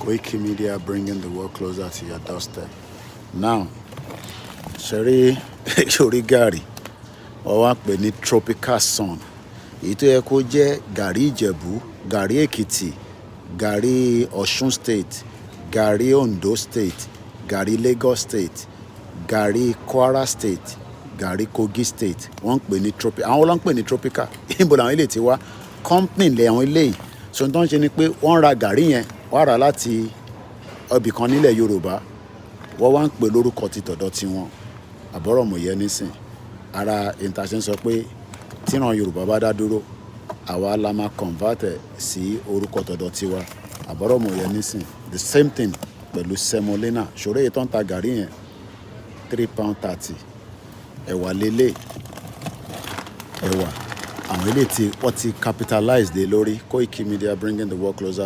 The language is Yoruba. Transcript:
Koiki Media, bringing the world closer to your doorstep. Now, ṣeré sórí gàrí, wọ́n wá pè ní Tropical Sun. Èyí tó yẹ kó jẹ́ gàrí Ìjẹ̀bú, gàrí Èkìtì, gàrí Ọ̀ṣun State, gàrí Ondo State, gàrí Lagos State, gàrí Kwara State, gàrí Kogi State, wọ́n ń pè ní tropical. Àwọn ló ń pè ní tropical. Níbo làwọn eléyìí ti wá? Company lẹ̀ àwọn eléyìí. So tó ń ṣe ni pé wọ́n ra gàrí yẹn, wọ́n rà láti ibì kan nílẹ̀ Yorùbá, wọ́n wá ń pè lórúkọ ti tọ̀dọ̀ tiwọn. Àbọ̀rọ̀ mọ̀ yẹn nísìn. Ara ìta ṣe ń sọ pé tíran Yorùbá bá dá dúró, àwa la máa convert ẹ̀ sí orúkọ tọ̀dọ̀ tiwa. Àbọ̀rọ̀ mọ̀ yẹn nísìn. The same thing pẹ̀lú semolina. Ṣòro èyí tó ń ta gàrí yẹn, £3.30. Ẹ̀wà lélẹ̀, ẹ̀wà. Àwọn eléyìí tí wọ́n ti capitalize lé lórí. Koiki Media, bringing the world closer.